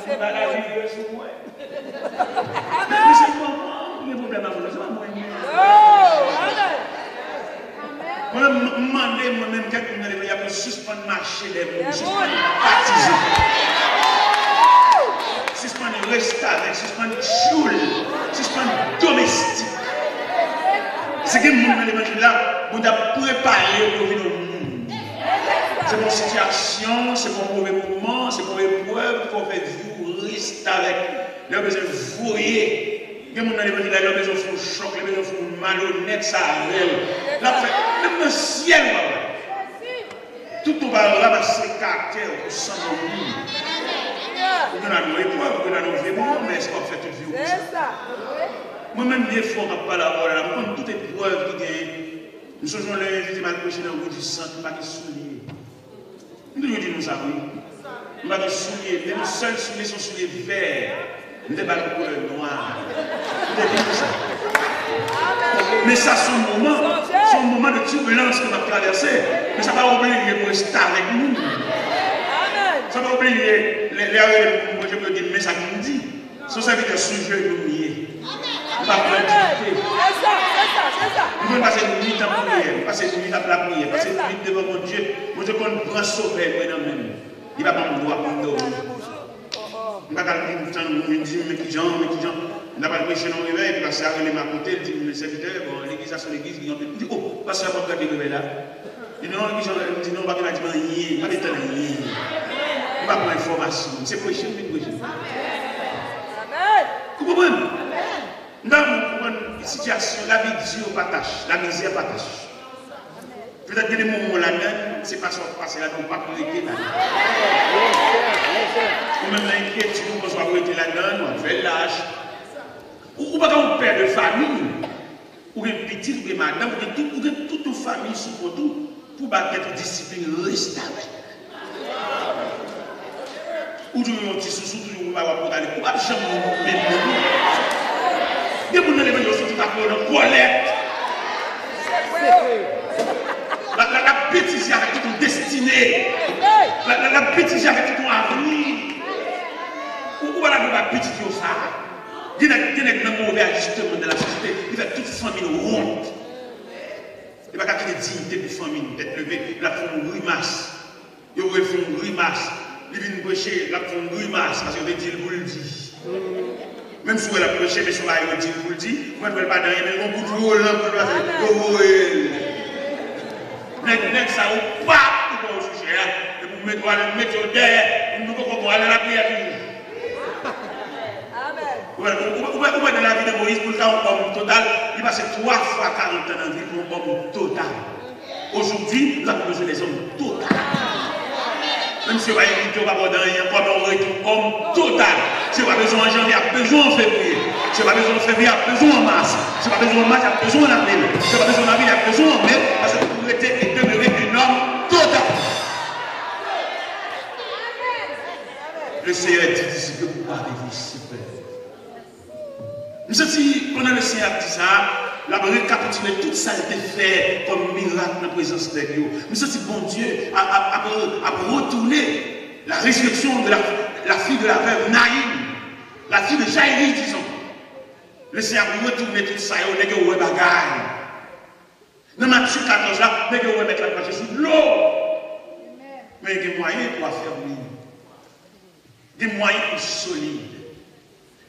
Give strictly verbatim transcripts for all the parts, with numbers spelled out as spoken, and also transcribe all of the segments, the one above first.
Fè bagay vire sou mwen. Men se manman ki gen pwoblèm avè w, se pa mwen menm. Mwen menm, m mande mwen menm kèk moun nan levanjil la pou yo sispann mache dèyè moun, sispann patize, sispann restavèk, sispann tchoul, sispann domestik. Si gen moun nan levanjil la, Bondye ap prepare yo pou yo vin yon moun. Se pa yon sitiyasyon, se pa yon move moman, se pa yon eprèv ki fè w fè vi w restavèk. Lè w bezwen voye, gen moun nan levanjil la, lè w bezwen fè yon chòk, lè w bezwen fè yon malonèt sa avè l. L ap fè, menm nan syèl, w ap wè. Tout ou pa ranmase karaktè ou pou sanble yon moun. Ou gen nan yon eprèv, ou gen nan yon vye moman, men èske w ap fè tout vi w konsa? Mwen menm, vye frè w k ap pale avè w la, m konn tout eprèv ki genyen. M sonje yon lè yo envite m al preche nan Wou di Sant, m pa gen soulye. M toujou di nou sa, wi. M pa gen soulye, men yon sèl soulye, se yon soulye vè. M te ba l koulè nwa. M te di nou sa. Men sa se yon moman, se yon moman de tibilans ke m ap travèse. Men sa pa oblije pou restavèk moun. Sa pa oblije lè, lè yo rele m pou m preche pou yo di m men sa pou m di. Se yon sèvitè sou jenou m ye. M pa pran dikte. M konn pase nwit ap priyè, m pase nwit ap lapriyè, pase nwit devan Bondye. Bondye konn pran somèy mwen nan men m. Li pa ban m dwa pou m dòmi. M pa ka vin tann moun vin di m, men kijan, men kijan. M ta pral preche nan yon revèy, epi pastè a rele m akote, l di m, men sèvitè, bon, legliz la se yon legliz ki gen anpil. M di, o, pastè a p ap gade revèy la. Li di, non, kijan, m di, non, m pa gen la di m anyen, m pa gen tann anyen. M pa pran enfòmasyon, se preche m vin preche. Ou konprann? M ta renmen w konprann sitiyasyon, lavi di pa tach, lamizè pa tach. Petèt gen de moman w ladann, se pa sa w ap pase ladann, ou p ap rete ladann. Ou menm nan enkyetid ou, w panse w ap rete ladann, w ap fè lach. Ou, ou pa ka yon pè de fanmi. Ou gen pitit, ou gen madanm, ou gen tout, ou gen tout yon fanmi sou kont ou pou w ba tèt ou disiplin restavèk. Ou toujou yon ti sousou, toujou pou w ap pwodale. Ou p ap janm menm moun. Gen moun nan levanjil yo soti pa pran nan kòlèt. L ap, l ap, l ap betize avèk tout yon destine. L ap, l ap, l ap betize avèk tout yon avni. Ou, ou pa ta dwe ba pitit yo sa. Gen nèg, gen nèg nan move ajisteman nan lasosyete, li fè tout fanmi l wont. Li pa ka kite diyite pou fanmi l, tèt leve, l ap fè yon grimas. Yo wè l fè yon grimas. Li vin preche, l ap fè yon grimas, paske yo te di l pou l di. Menm si w wè l ap preche, men se yon bagay yo di l pou l di, ou mèt wè l pa nan anyen, men yon kout volan pou l pase, yo voye l. Nèg, nèg sa yo pa pou ba yo sou chè a. Epi w met, w al met yo dèyè, nou poko bon, ale lapriyè toujou. Ou wè, ou, ou, ou wè, ou wè nan lavi de Moyiz, pou l ta yon òm total, li pase twa fwa karant tan nan vi l pou yon òm total. Aujourd'hui, nous avons besoin des hommes total. Menm si yo pa envite w, pa ba w dan anyen ankò, men w rete yon òm total. Si yo pa bezwen w an janvye, y ap bezwen w an fevriye. Si yo pa bezwen w an fevriye, y ap bezwen w an mas. Si yo pa bezwen w an mas, y ap bezwen w an avril. Si yo pa bezwen w an avril, y ap bezwen w an me. Paske pou rete e demere un homme total. Le Seigneur dit ici que vous avez vu super. M santi, pandan Lesenyè ap di sa, l ap rekapitile tout sa l te fè kòm mirak nan prezans nèg yo. M santi Bondye ap, ap, ap, ap retounen la résurrection de la, la fille de la veuve Naïm, la fille de Jaïrus, disons. Lesenyè ap retounen tout sa yo, nèg yo wè bagay. Nan Matye katòz la, nèg yo wè Mèt la ap mache sou dlo. Men gen mwayen pou afèbli. Gen mwayen pou solid.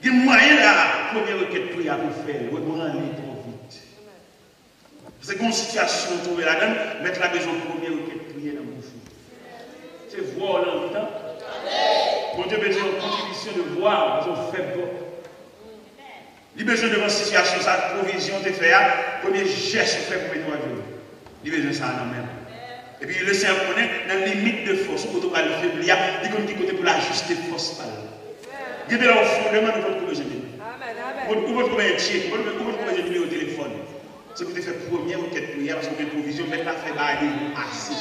Gen mwayen la, premye rekèt priyè a pou fè l, rebranle twò vit. Paske gen yon sitiyasyon w twouve ladan l, Mèt la bezwen premye rekèt priyè nan bouch ou. Se vwa w l anvi tande. Bondye bezwen yon kontribisyon de vwa w, bezwen w fè vwa. Li bezwen devan sitiyasyon sa, pwovizyon w te fè a, premye jès ou fè pou mete w ajenou. Li bezwen sa nan men w. Epi Lesenyè konnen, nan limit de fòs ou, kote w pral febli a, li konn ki kote pou l ajiste fòs pa l. Gen de lè w fon demann ou potko bezwen demann. Ou pot-, ou potko bezwen tcheke, ou potko, ou potko bezwen nimewo telefòn. Se pou te fè premye rekèt priyè, paske w gen pwovizyon, Mèt la fè bagay li ase.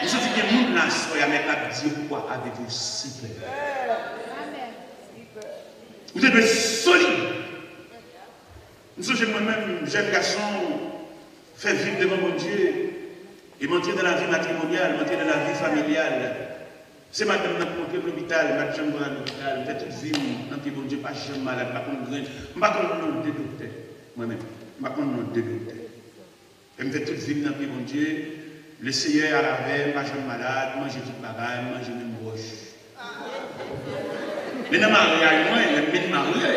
M santi gen moun nan aswè a, Mèt la ap di, quoi avez-vous si peur? Ou te dwe solid. M sonje mwen menm, jèn gason, fè viv devan Bondye, e m antre nan lavi matrimonyal, m antre nan lavi familyal. Se madanm nan k Menm lopital, m pa t janm konn al lopital. M fè tout vi m nan pye Bondye, m pa janm malad, m pa konn grenn, m pa konn non de doktè. Mwen menm, m pa konn non de doktè. E m fè tout vi m nan pye Bondye. Le Seyè al avè m, m pa janm malad, m manje tout bagay, m manje menm bwòch. Men nan maryaj mwen, lè m vin marye,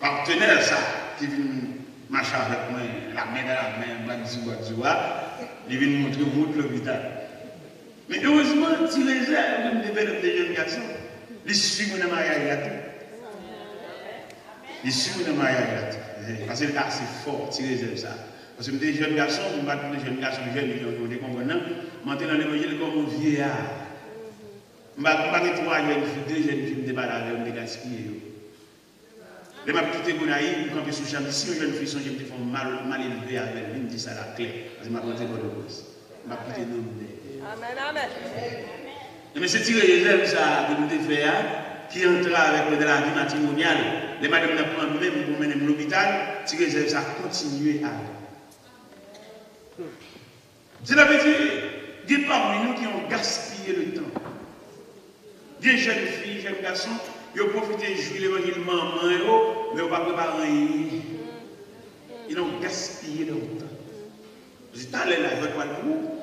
patnè sa ki vin mache avèk mwen, lamen nan lamen, bandi bwadiwa, li vin montre m wout lopital. Men erezman, ti rezèv ke m te fè lè m te jèn gason, li swiv mwen nan maryaj la tou. Li swiv mwen nan maryaj la tou. Paske l te ase fò, ti rezèv sa. Paske m te jèn gason, m pa t yon jèn gason jèn, jan nou te konprann nan. M antre nan levanjil kòm yon vyeya. M pa, m pa gen twa jèn fi, de jèn fi m te pale avè yo, m te gaspiye yo. Lè m ap kite Gonayiv, m kanpe sou Chami. Si yon jèn fi sonje m te fè yon mal, mal elve avè l, vin di sa la klè. Paske m ap rantre Pòtoprens. M ap kite non m dèyè. Amèn, amèn. Ebyen, se ti rezèv sa a ke nou te fè a, ki antre avèk mwen nan lavi matrimonyal. Lè madanm nan pran men m pou mennen m lopital, ti rezèv sa a kontinye avè m. Sètadi, gen pami nou ki yon gaspiye de tan. Gen jèn fi, jèn gason, yo pwofite jwi levanjil manman yo, men yo pa prepare anyen. E nan gaspiye de tan. Se talè la, jwèt pral pou ou.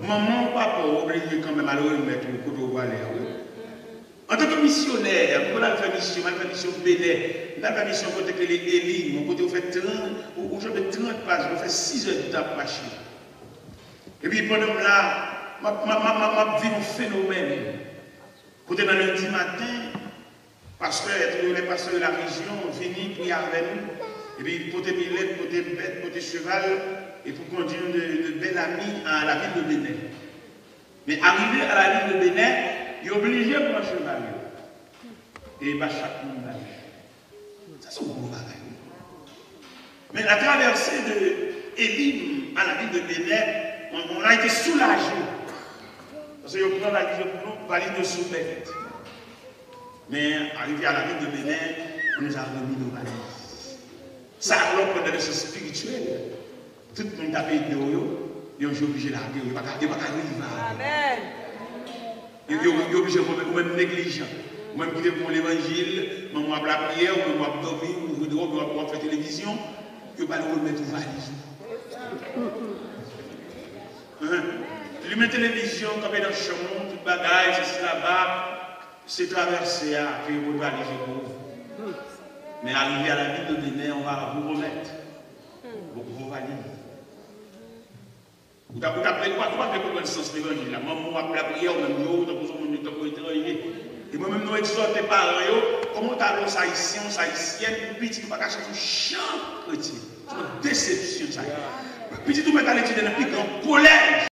Manman ou papa ou oblije kanmenm al remèt ou kote ou prale a, wi. Antanke misyonè, mwen al fè misyon, mwen al fè misyon Benè. Mwen al fè misyon kote ke li Eli, yon kote ou fè trant, ou, ou janbe trant paj, ou fè sizè de tan ap mache. Epi pandan m la, m ap, m ap, m ap, m ap, m ap viv yon fenomèn. Kote nan lendi maten, pastè, tou lè pastè de la rejyon vini priye avè nou, epi pote milèt, pote bèt, pote cheval, e pou kondwi nou de, de Bèlami a la vil de Benè. Men arive a la vil de Benè, yo oblije pran cheval yo. E ba chak moun bagay. Sa se yon gwo bagay, wi. Men la traversée de Elim à la ville de Bénin, on, on a été soulagé. Paske yo pran valiz yo pou nou, valiz nou sou bèt. Men arive a la vil de Benè, on nous a remis nos valises. Sa, lè w pran nan leson espirityèl, tout moun k ap ede w yo, yon jou oblije lage w, yo pa ka, yo pa ka rive avè w. Amèn. Yo, yo, yo oblije konprann ou menm neglijan. Ou menm ki te pran levanjil, manman w ap lapriyè, ou menm w ap dòmi, ou ouvri dwòg, ou ap, w ap fè televizyon, yo pa remèt ou valiz ou. Hein? Limen televizyon, kanpe nan chanm ou, tout bagay, sesi laba, se travèse a ke yo pote valiz yo pou ou. Men arive a la vil de Benè, on va vous remettre vos, vos valises. Ou ta, ou ta, ou pa, ou pa vle konprann sans levanjil la. Manman w ap lapriyè, ou menm yo, ou tankou se moun, tankou etranje. E mwen menm, nou egzòte paran yo, kòman w ta lòs ayisyen, yon ayisyèn, pou pitit ou pa ka chante yon chan kretyen. Se yon desepsyon sa ye. Pitit ou mèt al etidye nan pi gran kolèj.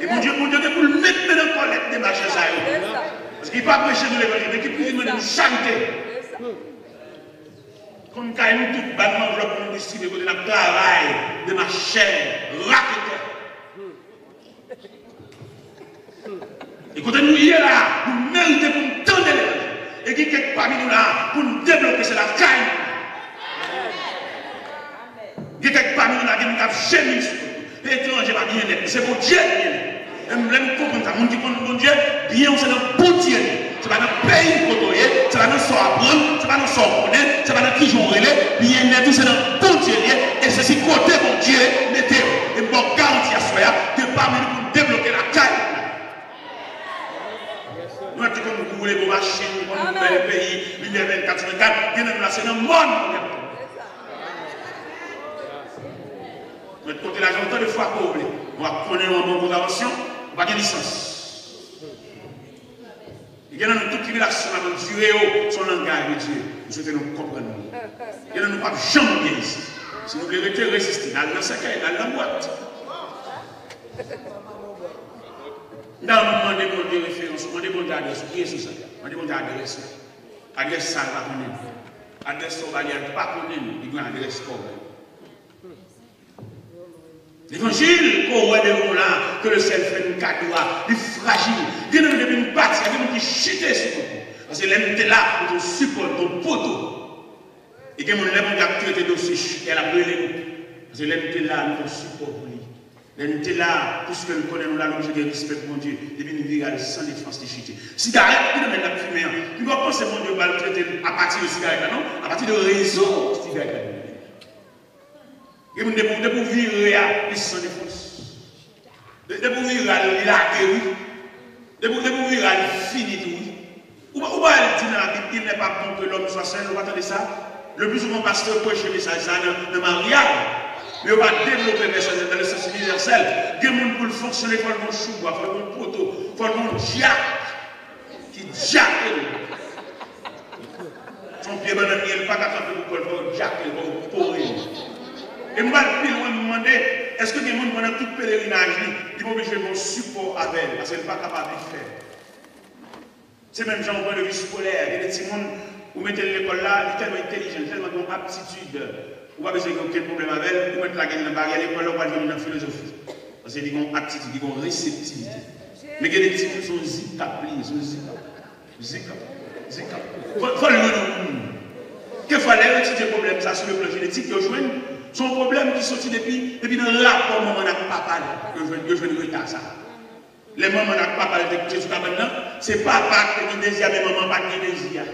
E Bondye, Bondye gen pou l met men nan kòlèt demachè sa yo. Paske li pa preche nou levanjil, men ki pou li mande nou charite. Konn kay nou tout, ba nou anvlòp pou nou distribye kote n ap travay, demachè, raketè. E kote nou ye la, nou merite pou n tande levanjil. E gen kèk pami nou la, pou n debloke, se lakay nou. Gen kèk pami nou la, gen moun k ap jemi sou nou. Etranje pa byennèt, se Bondye ki byennèt. E m, lè m konprann sa, moun ki konn Bondye, byen w se nan Bondye li ye. Se pa nan peyi kote w ye, se pa nan sa w aprann, se pa nan sa w konnen, se pa nan kijan w rele, byennèt ou se nan Bondye li ye, e se si kote Bondye mete w. E m ba w garanti aswè a, gen pami nou pou n debloke lakay nou. Nou mèt te konn woule gwo machin, nou konn bèl peyi, limyè vennkat sou vennkat, gen nan nou la se nan mòn nou mèt. Mèt kote lajan otan de fwa ke w vle. W ap konnen yon bon kontravansyon, ou pa gen lisans. E gen nan nou tout tribilasyon n ap andire yo, se yon langaj de Dye. M swete nou konprann li. Gen nan nou p ap janm byen isi. Si nou vle rete, reziste. N al nan sèkèy, n al nan bwat. N ta renmen mande Bondye referans ou, mande Bondye adrès ou, priye sou sa. Mande Bondye adrès ou. Adrès sa l pa konnen. Adrès sa w ba li a, li pa konnen l, li gen adrès pa w menm. Levanjil ke w wè devan w la, ke Lesyèl fè n kado a, li frajil. Gen nan nou depi n pati, gen moun ki chite sou kont nou. Paske lè n te la, nou te yon sipò, nou te yon poto. E gen moun lè Bondye ap trete dosye chitè, l ap rele nou. Paske lè n te la, nou te yon sipò pou li. Lè n te la, piske l konnen nou la, nou oblije gen respè pou Bondye. Epi n vire al san defans, li chite. Sigarèt ki nan men l ap fimen an. Li pa panse Bondye pral trete l apati de sigarèt la, non. Apati de rezon sigarèt la gen nan men l. Gen moun depi, depi w vire a, li san defans. De- Depi w vire a, li lage, wi. Depi, depi w vire a, li fini tou, wi. Ou pa, ou pa al di nan Labib, il n'est pas bon que l'homme soit seul, ou pa tande sa? Le plus souvent, pastè yo preche mesaj sa nan, nan maryaj. Men yo pa devlope pèsonèl nan le sens inivèsèl. Gen moun pou l fonksyone, fò l gen yon choubwa, fò l gen yon poto, fò l gen yon dyak. Ki djake l. Se yon pye bannann li ye, li pa ka kanpe pou kò l, fò yo djake l, fò yo pore l. E m pral pi lwen, m mande, èske gen moun pandan tout pelerinaj li, li pa oblije gen yon sipò avè l, paske l pa kapab li fè? Se menm jan yon pwen de vi eskolè, gen de timoun, ou mete l lekòl la, li tèlman entèlijan, li tèlman gen yon aptitid, ou pa bezwen gen okenn pwoblèm avè l, ou mèt lage l nan baryè lekòl la, ou pral jwenn li nan filozofi. Paske li gen yon aptitid, li gen yon reseptivite. Men gen de timoun, se yon zikap li ye, se yon zikap. Zikap. Zikap. Fò, fò l jwenn yon moun. Kèfwa, lè yo etidye pwoblèm sa sou le plan jenetik, yo jwenn, se yon pwoblèm ki soti depi, depi nan rapò manman l ak papa l, yo jwenn, yo jwenn reta sa. Lè manman l ak papa l te kouche sou kabann nan, se papa a ki te gen dezi a, men manman an pa t gen dezi a.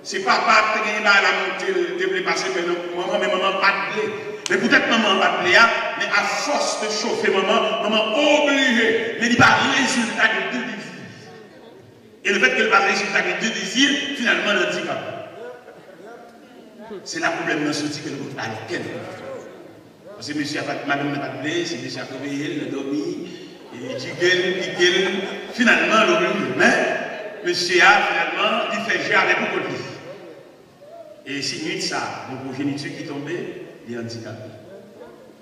Se papa a ki te genyen bagay la monte l, te vle pase pen nan kou manman, men manman an pa t vle. Men poutèt manman an pa t vle a, men afòs de chofe manman, manman oblije, men li pa rezilta de de dezi. E lefètke li pa rezilta de de dezi, finalman, l andikape. Se la pwoblèm nan soti ke l pote alò kè l. Paske mesye a pa t, madanm nan pa t vle, se mesye a k reveye l nan dòmi, e djige l, pike l, finalman, l oblije. Men, mesye a, finalman, li fè je avè pou kont li. E si nwit sa, gon pwojeniti ki tonbe, li andikape.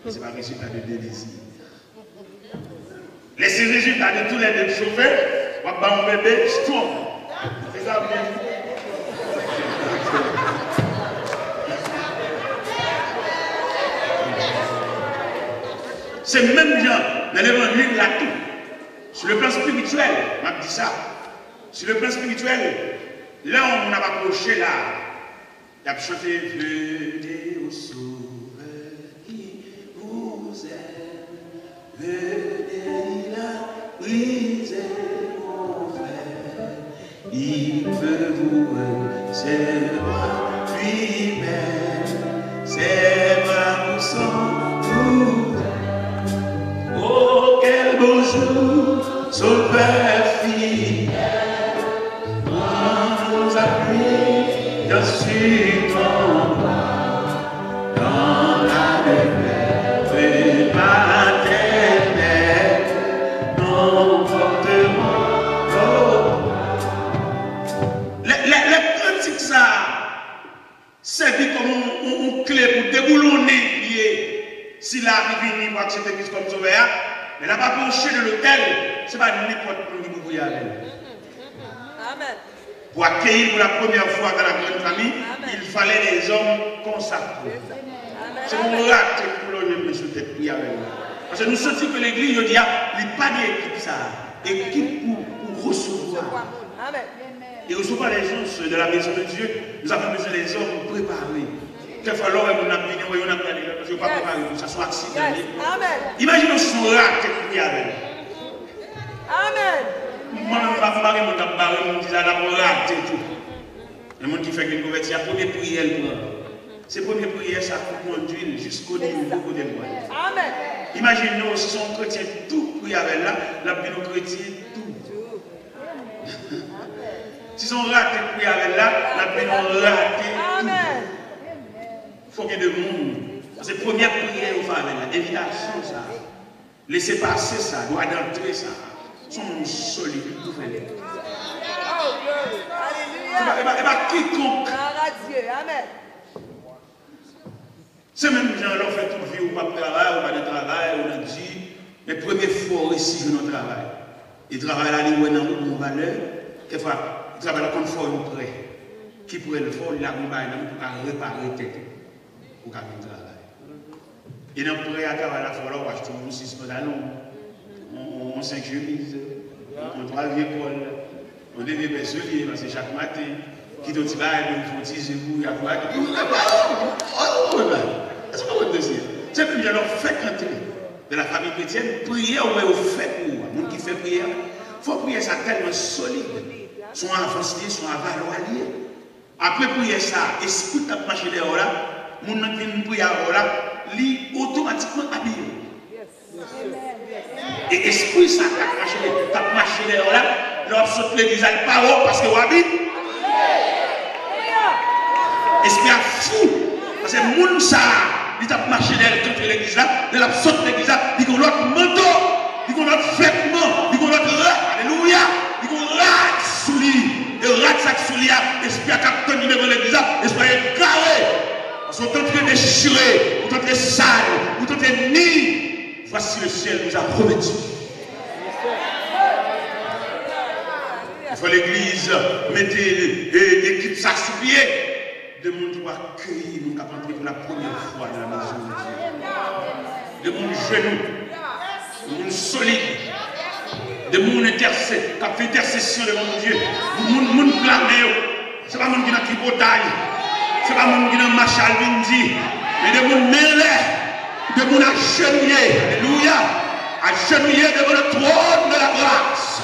Men se pa rezilta de de dezi. Lè se rezilta de toulède k chofe, w ap ba yon bebe strong. Se sa m di. Se menm jan nan levanjil la tou. Sou le plan espirityèl, m ap di sa. Sou le plan espirityèl, lè yon moun ap apwoche la, y ap chante, Venez au Sauveur qui vous aime, venez, il a brisé mon frère, il veut vous recevoir lui-même, ses bras vous sont ouverts. Oh, quel beau jour, Sauveur fidèle, prends-nous à présent sur ton bras, dans la demeure paternelle, nous porterons nos bras. Lè, lè, lè kantik sa a sèvi kòm yon, yon, yon kle pou deboulonnen pye sila ki vini pou aksepte Kris kòm Sovè a, Elle a pas approché de l'autel, se pa nenpòt moun ki pou priye avè l. Amen. Pour accueillir pour la première fois dans la grande famille, il fallait des hommes consacrés. Se yon rate pou lòt jwenn sou tèt priye avè l. Paske nou santi ke legliz jodi a, li pa gen ekip sa. Ekip pou, pou resevwa. Amen. Et recevoir les gens de la maison de Dieu, nous avons besoin des hommes préparés. Kèlkeswa lè w wè moun ap vini, w wè yon ap gade lòt, paske yo pa prepare pou sa, se yon aksidan li ye. Imajine w si yon rate k priye avè l. Amen. Mwen menm, m pa, m pa gen moun k ap bare m, m di sa, l ap rate tou. Men moun ki fèk vin konvèti a, premye priyè l pran. Se premye priyè sa k pou kondui l jisko nivo kote l pral. Amen. Imajine w si se yon kretyen tou k priye avè l la, l ap vin yon kretyen tou. Si se yon rate k priye avè l la, l ap vin yon rate tou. Fò gen de moun. Se premyè priyè yo fè avè l la. Envitasyon sa. Lese pase sa. Dwa dantre sa. Se yon moun solid pou fè li. Se pa, e pa, e pa kikonk. Se menm jan lè w fè tout vi w p ap travay, ou pa nan travay, ou nan di, men premye fwa w resi jwenn yon travay. E travay la, li wè nan ou yon valè, kèkfwa, travay la konn fè w yon prè. Ki prè l fè w, li lage yon bagay nan men pou ka repare tèt ou, pou ka vin travay. E nan prè a, travay la fè w la, ou achte yon sis pantalon, yon, yon, yon senk chemiz, yon twa vye kòl. Mwen te vle pè sou li, paske chak maten, kite yon ti bagay pou m fè yon ti je pou y ap gade. Se pa mwen dosye. Se menm jan lè w fèk antre de la famille chrétienne, priyè w wè yo fè pou ou a, moun ki fè priyè a, fò priyè sa tèlman solid. Se yon avans li ye, se yon avalwa li ye. Apre priyè sa, espri k ap mache dèyè w la, moun nan k vin priye avè w la, li otomatikman abiye w. E espri sa k ap mache, k ap mache dèyè w la, lè w ap sot legliz la, li pa wè w paske w abi. Espri a fou. Paske moun sa a, li t ap mache dèyè l k antre legliz la, lè l ap sot legliz la, li gen yon lòt manto, li gen yon lòt vètman, li gen yon lòt rad, alelouya, li gen yon rad sou li. E rad sa k sou li a, espri a k ap tann li devan legliz la, espri a egare. Paske w t antre dechire, w t antre sal, w t antre ni. Voici le ciel vous a revêtu. Fò legliz mete, e, ekip sa sou pye. De moun ki va akeyi moun k ap antre pou la premyè fwa nan la maison de Dieu. De moun jenou. De moun solid. De moun entèse-, k ap fè entèsesyon devan Bondye. Moun, moun plame yo. Se pa moun ki nan tripotay. Se pa moun ki nan mach al vin di. Men de moun men anlè. De moun ajenouye. Alelouya. Agenouye devant le trône de la grâce.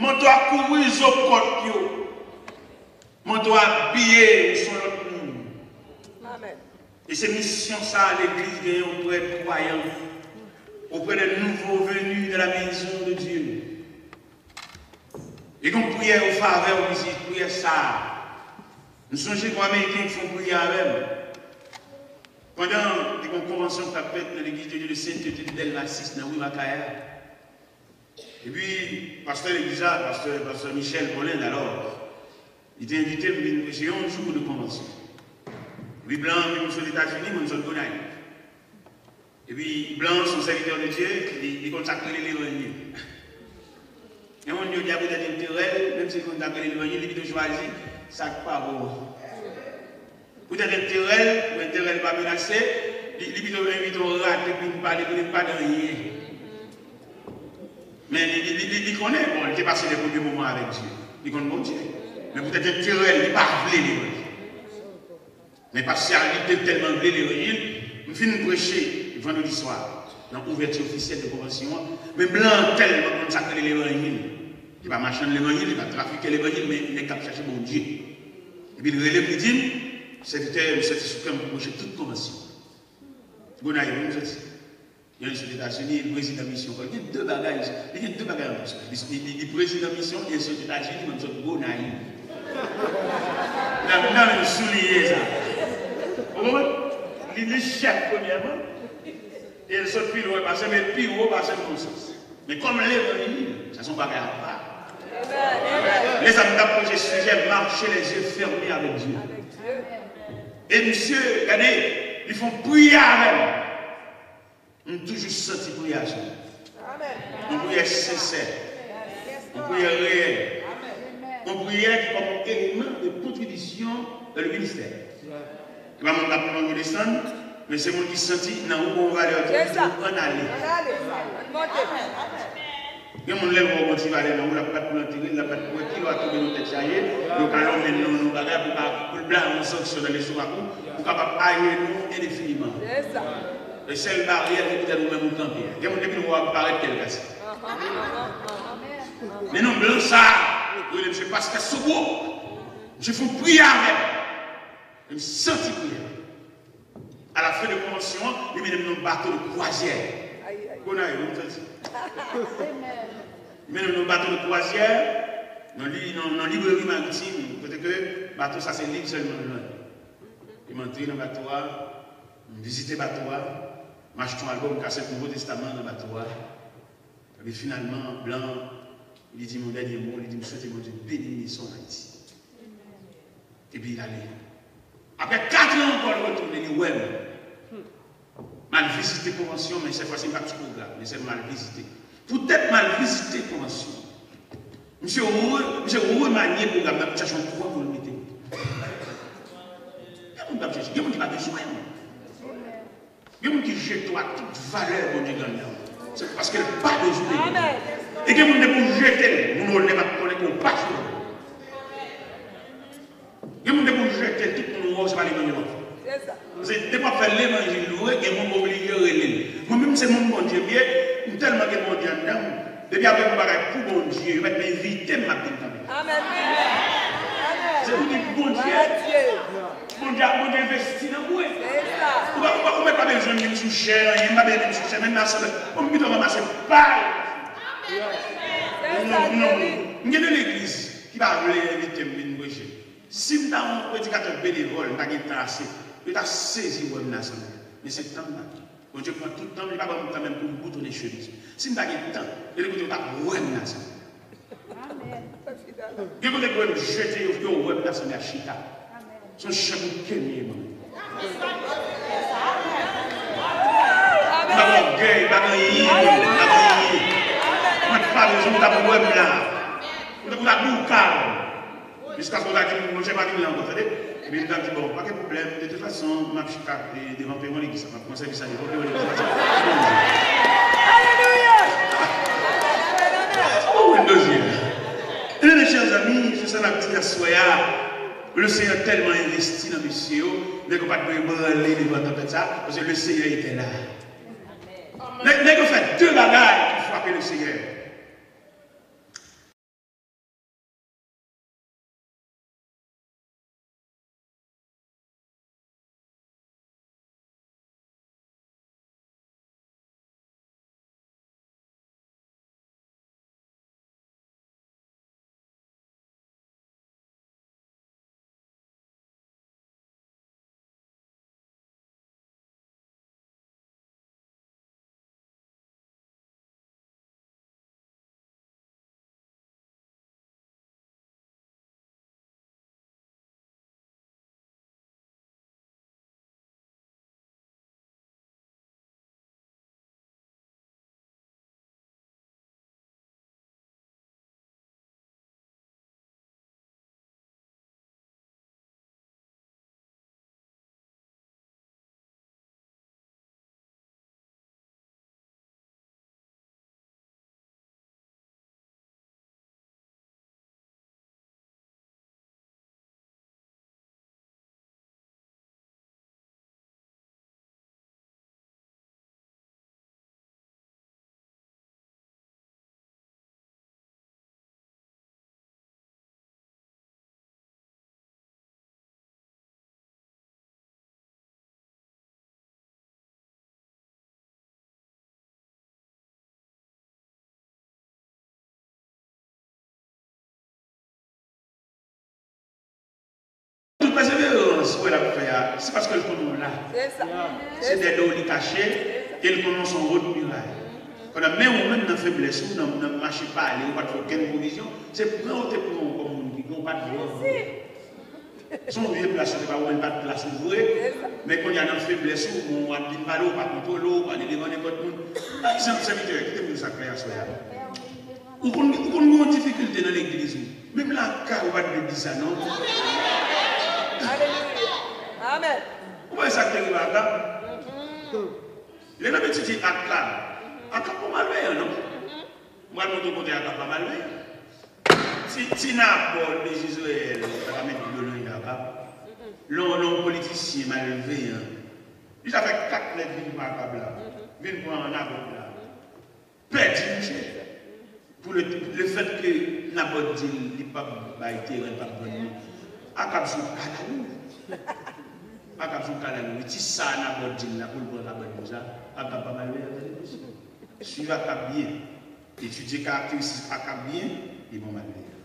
Manto a kouvri zo kòt yo. Manto a abiye yo se yon lòt moun. E se misyon sa a legliz genyen oprè de kwayan, oprè de nouvo veni de la maison de Dieu. E gen yon priyè an favè w isit, priyè sa a. M sonje yon Ameriken ki fè yon priyè avè m. Pandan te gen yon konvansyon k t ap fèt nan Legliz de Dieu de Sainteté de Delma sis nan ri Makaya. Epi, pastè legliz la, pastè, pastè Michel Paulin, alò, li te envite m vin preche yon jou de konvansyon. Epi blan an vin sot Etazini, mwen m sot Gonayiv. Epi blan an se yon sèvitè de Dye, li, li konn sa k rele levanjil. Gen moun yo di a poutèt enterè l, menm si li konn sa k rele levanjil, li pito chwazi sa k pa bon an. Poutèt enterè l, pou enterè l pa menase, li, li pito envite w rate pou vin pale, pou vin pale anyen. Men li, li, li, li, li konnen, bon, li te pase de premye moman avèk Dye. Li konn Bondye. Men poutèt enterè l, li pa vle levanjil. Men pastè a, li te tèlman vle levanjil, m fin preche vandredi swa nan ouvèti ofisyèl de konvansyon an. Men blan an tèlman konn sa k rele levanjil. Li pa machann levanjil, li pa trafikè levanjil, men nèg k ap chache Bondye. Epi l rele m, li di m, sèvitè, m soti sou kè m pou preche tout konvansyon. Gonayiv, m soti. Li sot Etazini, li prezidan misyon. Li gen de bagay, li gen de bagay an plis. Li, li, li, li prezidan misyon, li sot Etazini, mwen m sot Gonayiv. Nan, nan menm souliye sa. Ou konprann? Li, li chèf premyèman, e l sot pi lwen pase m, e l pi wo pase m nan sans. Men kòm levanjil, sa se yon bagay apa. Lè sa m t ap preche sijè marcher les yeux fermés avec Dieu. E misye, gade, li fè yon priyè avè m. M toujou santi priyè a sou mwen. Yon priyè sensè. Yon priyè reyèl. Yon priyè ki kòm yon eleman de kontribisyon dans le ministère. Se pa moun k ap pran yo desann, men se moun ki santi nan ou gon valè ki di w ann ale. Gen moun lè l wè w gon ti valè nan ou, l ap bat pou l antere l, l ap bat pou wè ki lè w a tonbe nan tèt chaje, yo ka lonmen l nan yon bagay pou ka, pou l blame yon sanksyon nan lestomak ou, pou kapab aye nou endefiniman. E sèl baryè ki poutèt ou menm ou kanpe a. Gen moun depi l wè w ap parèt kè l kase. Men non blan sa a, yo rele misye Pastè Sobo. Misye fè yon priyè avè m. E m santi priyè. A la fen de konvansyon an, li mennen m nan yon bato de kwazyè. Gonayiv, ou santi? Li mennen m nan yon bato de kwazyè, nan li, nan, nan libreri maritim, kote ke bato sa se liv sèlman l vann. E m antre nan bato a, m vizite bato a, m achte yon albòm kasèt Nouvo Testaman nan bato a. Epi finalman, blan an, li di m yon dènye mo, li di m swete Bondye beni misyon an Ayiti. Epi l ale. Apre kat an ankò, l retounen, li wè m. M al vizite konvansyon, men sèt fwa si m pa t sou pwogram, men sèlman m al vizite. Poutèt m al vizite konvansyon, misye re-, misye remanye pwogram nan, pou l chache yon kwa pou l mete m. Gen moun k ap chache, gen moun ki pa bezwen m. Gen moun ki jete w ak tout valè Bondye gen anndan w. Se paske l pa bezwen w. E gen moun depi w jete l, moun wè w lè pa t konnen ke w pa sou. Gen moun depi w jete l, tout moun wè w se pa levanjil w ap fè. Paske depi w ap fè levanjil vre, gen moun oblije rele l. Mwen menm se moun Bondye m ye, m tèlman gen Bondye anndan m. Depi apre yon bagay pou Bondye, yo mèt envite m, m ap vin kanpe. Se pou di Bondye, Bondye, Bondye envesti nan mwen. Ou pa, ou pa, ou mèt pa bezwen vin sou chè, anyen, m pa bezwen vin sou chè, menm nan asanble, bon, m pito ranmase pay. Non, non, m gen de legliz ki pa vle envite m vin preche. Si m ta yon predikatè benevòl, m ta gen tan ase, yo ta sezi wè m nan asanble. Men se tan m pa gen. Bondye pran tout tan m, li pa ban m tan menm pou m boutonnen chemiz mwen. Si m ta gen tan, gen de kote yo t ap wè m nan asanble. Gen kote yo wè m jete, yo, yo wè m nan asanble a chita. Se yon chèf bouke m ye, mwen. M pa gen ògèy, m pa gen anyen, m pa gen anyen. Mwen pa bezwen, ou t ap wè m la. Ou t ap, ou t ap bouka m. Jiskaske w ta di m, monchè, pa vin la ankò, tande. Epi m ta di, bon, pa gen pwoblèm, de tout fason, m ap chita, e, devan peron legliz la, m ap pran sèvis la devan peron legliz la. Alelouya! Sa pa wè m nan zye. E, mes chers amis, se sa n ap di aswè a. Le Seigneur tèlman envesti nan mesye yo, nèg yo pa t dwe ebranle devan tanpèt sa, paske le Seigneur était là. Nèg, nèg yo fè de bagay ki frape le Seigneur. Sa w wè l ap fè a, se paske l konnen w la. Se dèyè do w li kache, e l konnen w se yon wòt miray. Pandan men ou menm nan feblès ou, nan, nan mache pale, ou pa t fè okenn pwovizyon, se pran ou te pran ou kòm moun ki gen, ou pa t vle w vre. Se yon vye plas ou te ba ou, men l pa t plas ou vre. Men kounye a nan feblès ou, bon, w ap vin pale, ou pa kontwole w, ou pale devan nenpòt moun. Pa egzanp, sèvitè, kite m di w sa klè aswè a. Ou konn, ou konn gen yon difikilte nan legliz ou. Menm lakay ou pa t dwe di sa non. Alelouya. Amèn. Ou wè sa k te rive Akab? Lè n ap etidye Akab, Akab pa malveyan non. M pral montre w kote Akab pa malveyan. Ti, ti Nabòt de Jezreyèl pa ta met dlo nan je Akab. Lè yon, lè yon politisyen malveyan, li ta fè kat mèt vin pran Akab la. Vin pran Nabòt la. Pèdi mouche. Pou le, lefètke Nabòt di l li p ap bay teren, li p ap vann li. Akab se yon kalalou. Akab se yon kalalou. Wi, ti sa Nabòt di l la pou l pran kabann li sa, Akab pa malveyan avè l. Swiv Akab byen. Etidye karakteristik Akab byen, li bon malveyan.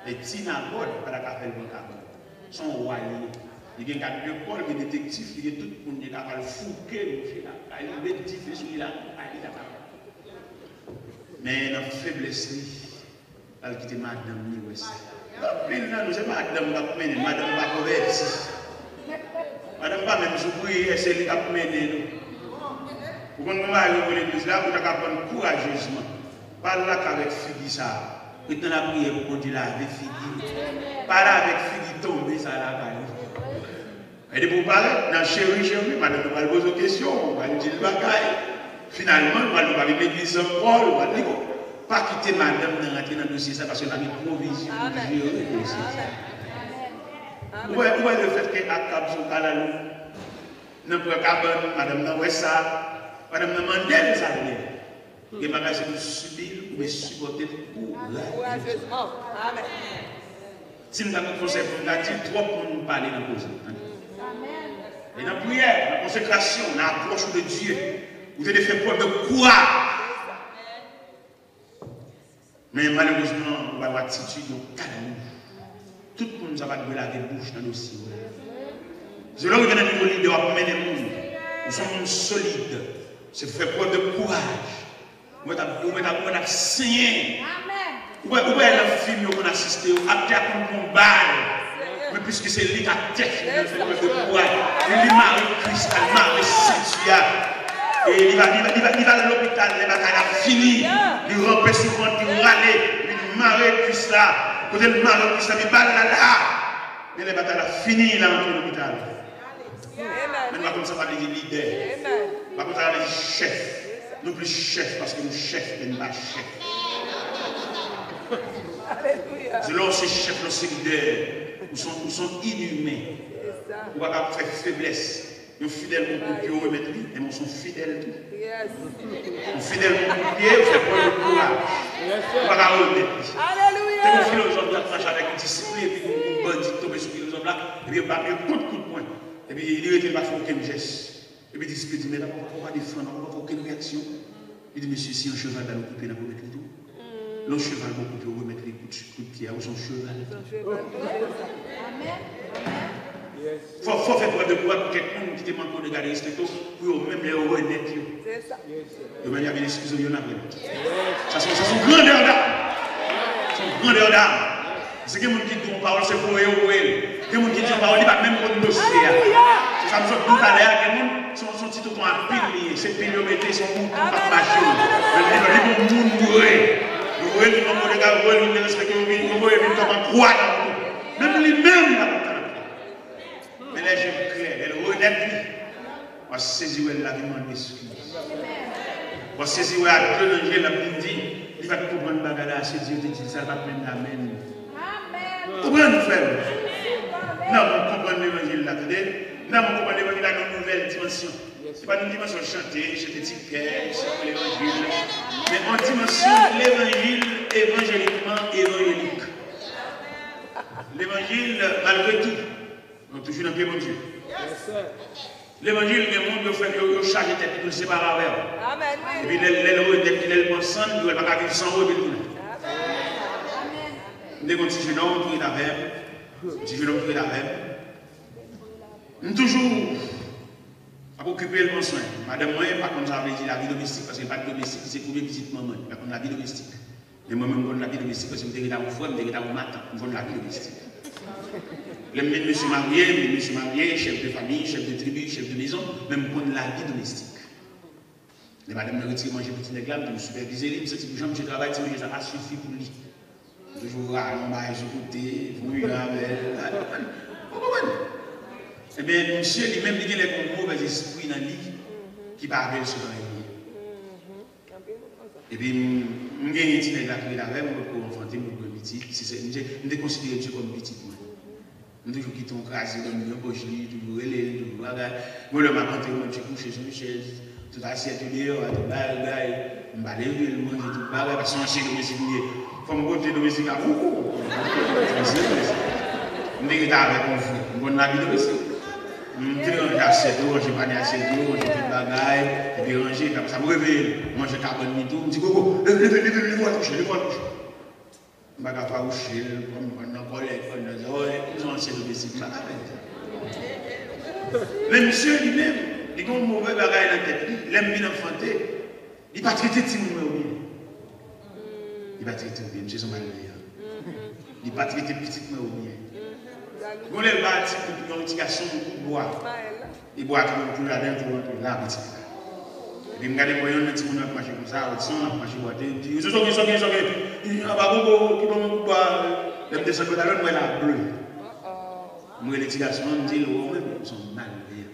Men ti Nabòt pa ta ka fè l pran kabann. Se yon wa li ye. Li gen gad de kò, li gen detektif, li gen tout moun, li ka pral fouke mouche lakay li, met dife sou li lakay li, li ta ka. Men nan feblès li, l al kite madanm li wè sa. Anpil nan nou, se madanm k ap mennen n, madanm pa konvèti. Madanm pa menm sou priyè, se li k ap mennen nou. Ou konn gen mari ou legliz la, ou ta ka pran kourajezman. Pa al lakay avèk figi sa a. Ret nan lapriyè pou Bondye lave figi w. Pa al avèk figi tonbe sa a lakay ou. E depi w parèt, nan cheri, cheri, madanm nan pral poze w kesyon, ou pral di l bagay. Finalman, ou pral di w pa vin legliz ankò, ou pral di, bon, pa kite madanm nan rantre nan dosye sa, paske l pa gen pwovizyon pou jere dosye sa. Ou wè, ou wè lefètke Akab se yon kalalou, nan pran kabann, madanm nan wè sa, madanm nan mande l sa l vle. Gen bagay se pou sibi l oubyen sipòte l kourajezman. Amèn. Si m ta gen konsèy pou m ta di, twòp moun pale nan koze. E nan priyè, nan konsekrasyon, nan apwòch ou de Dye, ou te dwe fè prèv de kouraj. Men malerezman, ou ba yo atitid yon kalalou. Tout moun sa pa t dwe lage bouch nan dosye w. Se lè w rive nan nivo lidè, w ap mennen moun. Ou se yon moun solid. Se fè prèv de kouraj. Ou mèt ap, ou mèt ap, ou mèt ap senyen. Ou wè, ou wè nan fim yo konn asiste yo, aktè a konn pran bal. Men piske se li k aktè fim nan, fè prèv de kouraj. Li, li mare Kris la, li mare senti a. E li va, li va, li va, li va lopital, lè batay la fini. Li ranpe sou vant, li rale, li mare Kris la. Kote l mare Kris la, li ba l la la. Men lè batay la fini, l antre lopital. Men nou pa konn sa pa vle di lidè. Nou pa konn sa pa vle di chèf. Nou plis chèf paske nou chèf, men nou pa chèf. Se lè w se chèf, lè w se lidè, ou se yon, ou se yon inimen. Ou pa ka fè feblès. Yon fidèl gon kout pye, ou remèt li, men ou se yon fidèl tou. Yon fidèl gon kout pye, ou fè prèv de kouraj. Ou pa ka remèt li. Te gon filozòf ki t ap mache avèk disip li, epi gon gwoup bandi tonbe sou filozòf la, epi yo bat yo tout kout pwen. Epi li rete, li pa fè okenn jès. Epi disip li di, men ou pa, ou pa defann, ou pa fè okenn reyaksyon. Li di, mesye, si yon cheval ba nou kout pye, n ap remèt li tou. Lè yon cheval ba w kout pye, ou remèt li kout, kout pye a, ou se yon cheval. Fò, fò fè prèv de kouraj pou kèk moun ki te manke w de gade, respekte w, pou yo menm lè yo renèt yo. Yo menm y ap vin eskize w youn apre lòt. Sa se, sa se yon grandè dam. Se yon grandè dam. Paske gen moun ki di yon pawòl, se voye yo voye l. Gen moun ki di yon pawòl, li pa t menm konn dosye a. Se sa m sot di w talè a, gen moun, se yon, se yon ti touton a pil li ye. Se pil yo mete, se yon bouton k ap mache. Men li, li bon moun vre. Yo voye l vin nan kote, yo voye l vin derespekte, yo vin, yo voye l vin kanpe an kwa nan bouton. Menm li menm, li pa konn sa l ap fè. Men lè je l klè, lè l renèt li, w a sezi wè l la vin mande eskiz. W a sezi wè ak dlo nan je l ap vin di, li pa t konprann bagay la, se Dye te di l sa, l pa t menm la menm. Konprann, frè m? Nanm ou konprann levanjil la, tande? Nanm ou konprann levanjil la nan yon nouvèl dimansyon. Se pa nan dimansyon chante, chante ti kè, chante levanjil. Men yon dimansyon levanjil evanjelikman evanjelik. Levanjil, malgre tou, Nou toujou nan pye Bondye. Levanjil, gen moun yo fè, yo, yo chaje tèt li pou l separe avè w. Epi lè, lè l renèt li, lè l pran san l, yo wè l pa ka viv san ou, epi l tounen. M te gen yon ti jenòm ki ret avè m. Yon ti jenòm ki ret avè m. M toujou ap okipe l, pran swen. Madanm mwen pa konn sa vle di lavi domestik, paske l pa t domestik, li se premye pitit manman l. Li pa konn lavi domestik. Men mwen menm, m konn lavi domestik, paske m te rete ak yon frè, m te rete ak yon matant, m konn lavi domestik. Lè m vin mesye marye, m vin mesye marye, chèf de fanmi, chèf de tribi, chèf de mezon, men m konn lavi domestik. Lè madanm nan retire manje pou ti nèg la, m toujou sipèvize li, m santi pou jan misye travay, ti manje sa pa sifi pou li. M toujou rale yon bagay sou kote, fè yon jan avè l. Ou konprann? Ebyen, misye li menm, li gen lè gen yon movèzespri nan li ki pa vle l sot anyen. Epi m, m genyen ti nèg la ki ret avè m, m potko anfante, m potko gen pitit. Se, se, m te, m te konsidere misye kòm pitit mwen. M toujou kite yon kraze nan men yon pòch li, toujou rele l, toujou bagay. Mwen lè m ap antre, mwen ti kouche sou yon chèz, tout asyèt yo deyò, tout bagay. M pa leve l, manje tout bagay, paske se yon ansyen domestik m ye. Fò m konte domestik la pou ou. Se yon ansyen domestik. M te rete avèk yon frè. M konn lavi domestik. M te ranje asyèt yo, ranje panye asyèt yo, ranje tout bagay, epi ranje, epi apre sa, m reveye l. Manje kabann li tou, m di, "Koko, leve, leve, leve, leve w al kouche, leve w al kouche." M pa ka fawouche l, pran m pran nan kòlèt, pran nan zòrèy, m se yon ansyen domestik, m pa ka fè sa. Men misye li menm, li gen yon move bagay nan tèt li, lè m vin anfante, li pa trete timoun mwen yo byen. Li pa trete yo byen, misye se yon malveyan. Li pa trete pitit mwen yo byen. Gon lè l ba ti kout, yon ti gason yon kout bwa. E bwa tou, tou ladan, tou rantre la, pitit la. Epi m gade m wè yonn nan timoun yo ap mache konsa, Rodson ap mache bwate, m di, "Soke, soke, soke." Li di, "Anba gogo, ki ban mwen kout bwa." Lè m desann bò talè, m wè la ble. M rele ti gason an, m di l, "Ou menm, ou se yon malveyan.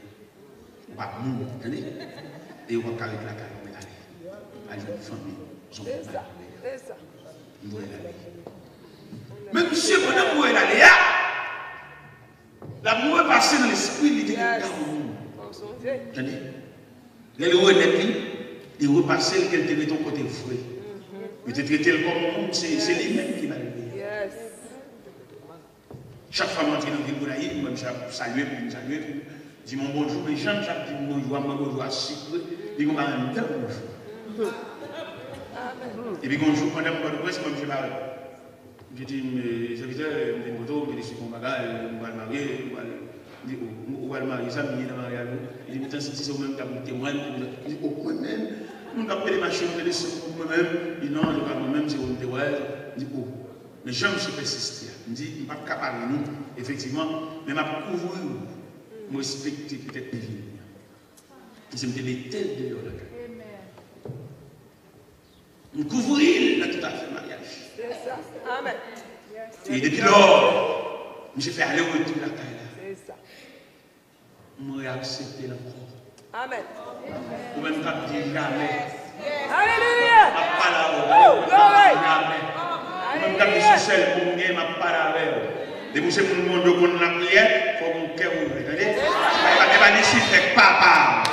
Ou pa moun, tande? E ou p ap ka ret lakay ou, mwen ale. Al jwenn fanmi w, ou se yon malveyan." M voye l ale. Men misye, pandan m voye l ale a, l ap repase nan lespri l, li te gen yon moun. Tande? Lè l renèt li, li repase l ke l te rete yon kote vre. Yo te trete l kòm yon moun, se, se li menm ki malveyan. Chak fwa m antre nan vil Gonayiv, m wè misye ap salye m, vin salye m, di m yon bonjou, men jan misye ap di m bonjou a, m wè bonjou a sikre, li gon bagay anndan bonjou. Epi gon jou, pandan m Pòtoprens, m wè misye parèt. Misye di m, "Sèvitè, m vin kote w, m te deside fè yon bagay, m pral marye, m pral," m di, "O, ou pral marye, sa m ye nan maryaj ou?" Li di m, "Tan Siti, se ou menm k ap moute mwen, m di, o, mwen menm, moun k ap pede machin, m te deside pou mwen menm." Li di, "Non, se pa mwen menm, se ou m te wè." M di, "O." Men jan misye pèsiste a, m di, "M p ap ka pale non, efektivman, men m ap kouvri w." M respekte poutèt li vini an. Misye, m te mete l deyò lakay. M kouvri l nan tout afè maryaj. E depi lò, misye fè ale retou lakay la. M reaksepte l ankò. Ou menm k ap di jamè. M ap pale avè w. Ou menm k ap di se sèl pou m gen, m ap pale avè w. Depi w se moun Bondye w konn lapriyè, fò w gen kè ouvè, tande? E pa, e pa Lisifè k papa w.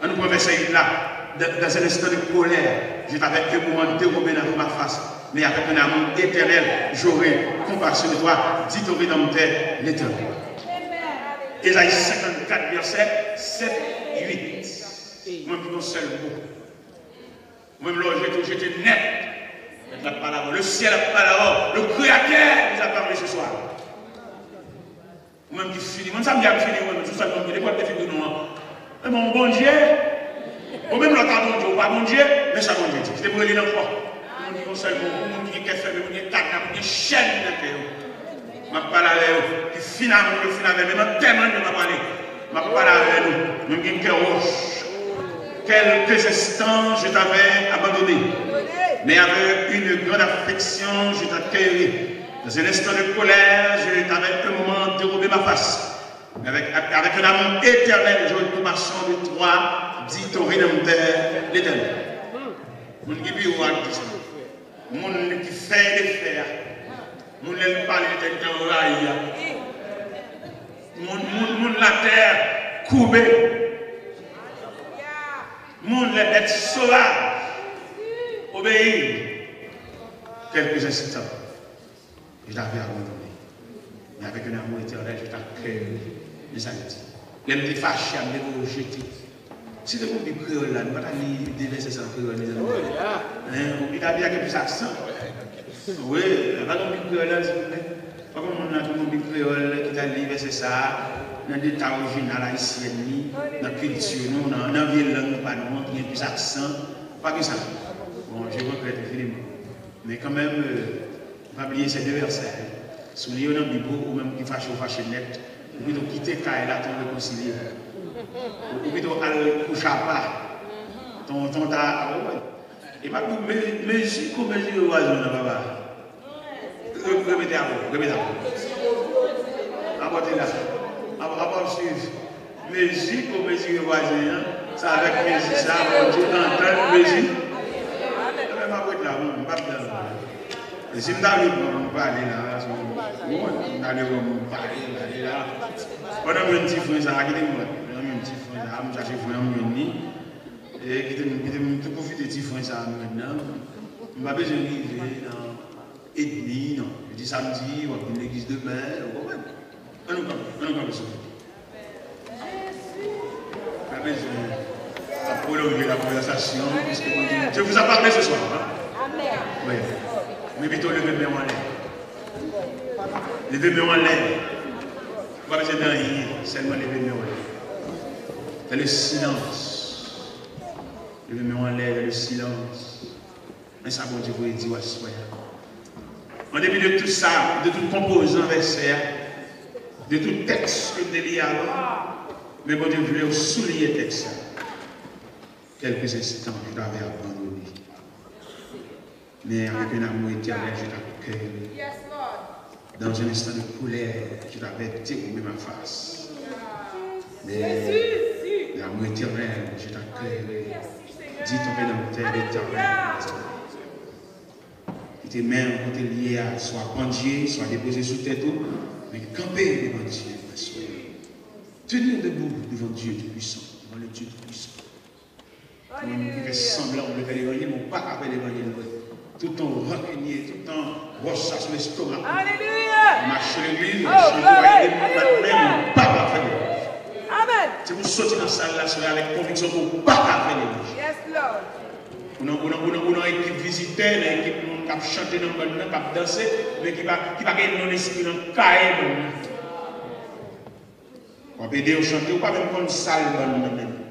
Ann nou pran vèsè uit la. Dans, dans un instant de colère, je t'avais un moment dérobé ma face, mais avec un amour éternel, j'aurai compassion de toi, dit ton Rédempteur, l'Éternel. Ezayi senkannkat, vèsè sèt, uit. Mwen, pou yon sèl mo. Mwen, lè w jete, w jete nèt. Nèt la pale avè w. Le ciel a parlé à vous. Le Créateur vous a parlé ce soir. Ou menm ki fini. Mwen, sa m di ap fini, mwen, sou sèl mwen, depi w ap te fini non an. E bon, Bondye, ou menm lè w ta Bondye, ou pa Bondye, men sa Bondye di. Kite m rele l ankò. Pou moun ki gon sèl bon, pou moun ki gen kè fèmen, pou moun ki gen kadna, pou moun ki gen chèn nan kè yo. M ap pale avè yo, ki fin avè m, yo fin avè m, e nan tèm an yo m ap pale. M ap pale avè nou, nou gen kè wòch. Quelques instants, je t'avais abandonné, mais avec une grande affection, je t'accueillirai. Dans un instant de colère, je t'avais un moment dérobé ma face. Mais avec, avec un amour éternel, j'aurai compassion de toi, dit ton Rédempteur, l'Éternel. Moun ki pi wo ak di sa. Moun ki fè e defè a. Moun lè l pale, lè l te anrayi a. Moun, moun, moun latè koube. Moun, les bêtes sauvages obéir. Quelques instants, je t'avais abandonné, mais avec un amour éternel, je t'accueillirai. Men sa l di. Lè m te fache a, m te voye w jete. Si te gon Bib kreyòl la, nou pa ta li de vèsè sa an kreyòl, mezanmi. Hein, ou Bib la gen plis aksan. Wi, pa gon Bib kreyòl la, silvouplè. Pa gon moun la ki gon Bib kreyòl ki ta li vèsè sa a nan leta orijinal ayisyèn li, nan kilti nou, nan, nan vye lang pa nou an, ki gen plis aksan. Pa gen sa. Bon, je regrette infiniment. Men kanmenm, euh, pa bliye se de vèsè. Si w li yo nan Bib ou, ou menm ki fache, ou fache nèt. Ou pito kite kay la, ton rekonsilye. Ou, ou pito al kouche apa. Ton, ton ta, a, ou wè. E pa pou me-, mezi kon mezire vwazen w nan, papa. Re-, repete ankò, repete ankò. Apòte la. Ap-, ap-, ap swiv. Mezi pou mezire vwazen an, se avèk mezi sa, Bondye antann mezi. Ebyen, m ap ret la, m, m p ap pran. E si m ta vle pran, m pale la, se bon, m ta vle pran, m pale, m pale la. Pandan m jwenn ti fren sa, kite m wè. Pandan m jwenn ti fren sa, m chache fren an, m jwenn li. E kite m, kite m tou pwofite ti fren sa a m jwenn nan. M pa bezwen rive nan edmi, non. Yo di samdi, w ap vin legliz demen, ou konprann? Ann nou kanpe, ann nou kanpe sou nou. Pa bezwen ap pwolonje la konvèsasyon, piske Bondye, Dieu vous a parlé ce soir, hein? Wi. Men pito leve men w anlè. Leve men w anlè. Ou pa bezwen di anyen, sèlman leve men w anlè. Dans le silence. Leve men w anlè, dans le silence. Men sa Bondye voye di w aswè a. An depi de tout sa, de tout konpozan vèsè a, de tout tèks ke m te li avan, men Bondye vle w souliye tèks la. Quelques instants, je t'avais abandonné. Mais avec un amour éternel, je t'accueille. Dans un instant de colère, je t'avais dérobé ma face. Mais l'amour éternel, je t'accueillerai. Dit ton Rédempteur, l'Éternel. Kite men w kote l ye a, swa pandye, swa depoze sou tèt ou, men kanpe devan Dye aswè. Tenir debout devant Dieu Tout-Puissant, devant le Dieu Tout-Puissant. Moun ki fè sanblan ou vle fè levanjil, men ou pa ka fè levanjil vre. Tout tan w rankinye, tout tan wòch sa sou lestomak ou. Alelouya! Ou mache legliz, ou chante, w ap ede moun bat men, men ou pa ka fè levanjil. Amèn! Se pou w soti nan sal la aswè avèk konviksyon ke ou pa ka fè levanjil. Yes, Lord. Ou nan, ou nan, ou nan, ou nan ekip vizitè, nan ekip moun k ap chante nan bann nan, k ap danse, men ki pa, ki pa gen non Lespri nan kaye bann nan. W ap ede yo chante, ou pa menm konn sa l ban nou nan men nou.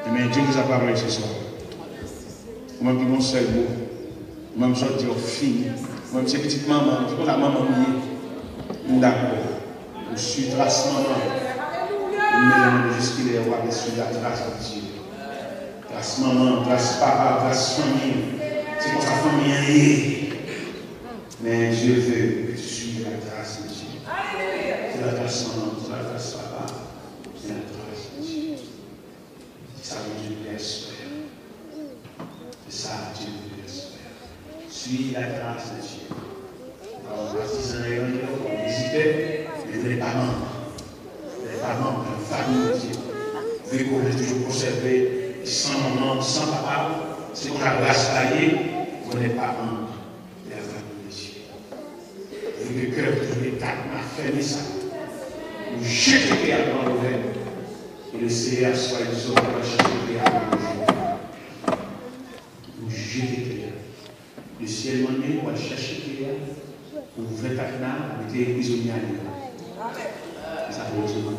Ebyen, Dieu vous a parlé ce soir. Ou menm ki gon sèl mo, ou menm sòt di w fini. Ou menm se pitit manman, ou di konsa manman m ye. M dakò. Ou swiv tras manman. M bezwen mande jiskilè w ap swiv la tras de Dieu. Tras manman, tras papa, tras fanmi. Se konsa fanmi an ye. Mais je veux que tu suives la trace de Dieu. C'est la trace maman, c'est la trace papa, c'est la trace de Dieu. C'est ça que Dieu veut faire. C'est ça que Dieu veut faire. Suis la trace de Dieu. Ou ka wè patizan yo, yo vizite, men yo pa manm. Yo pa manm nan fanmi Bondye. Vle ke w toujou konsève san manman w, san papa w, se konsa ras la ye, vous n'êtes pas humble de la famille de Dieu. Vle ke kè w toujou entak, m ap fèmen sa. Nou jete kè a nan louvè. E le Seyè aswè a di w pral chache kè a pou nou jete. Nou jete kè a. Le syèl mande, w al chache kè a, ouvè takna, mete prizonye ale. Sa pou di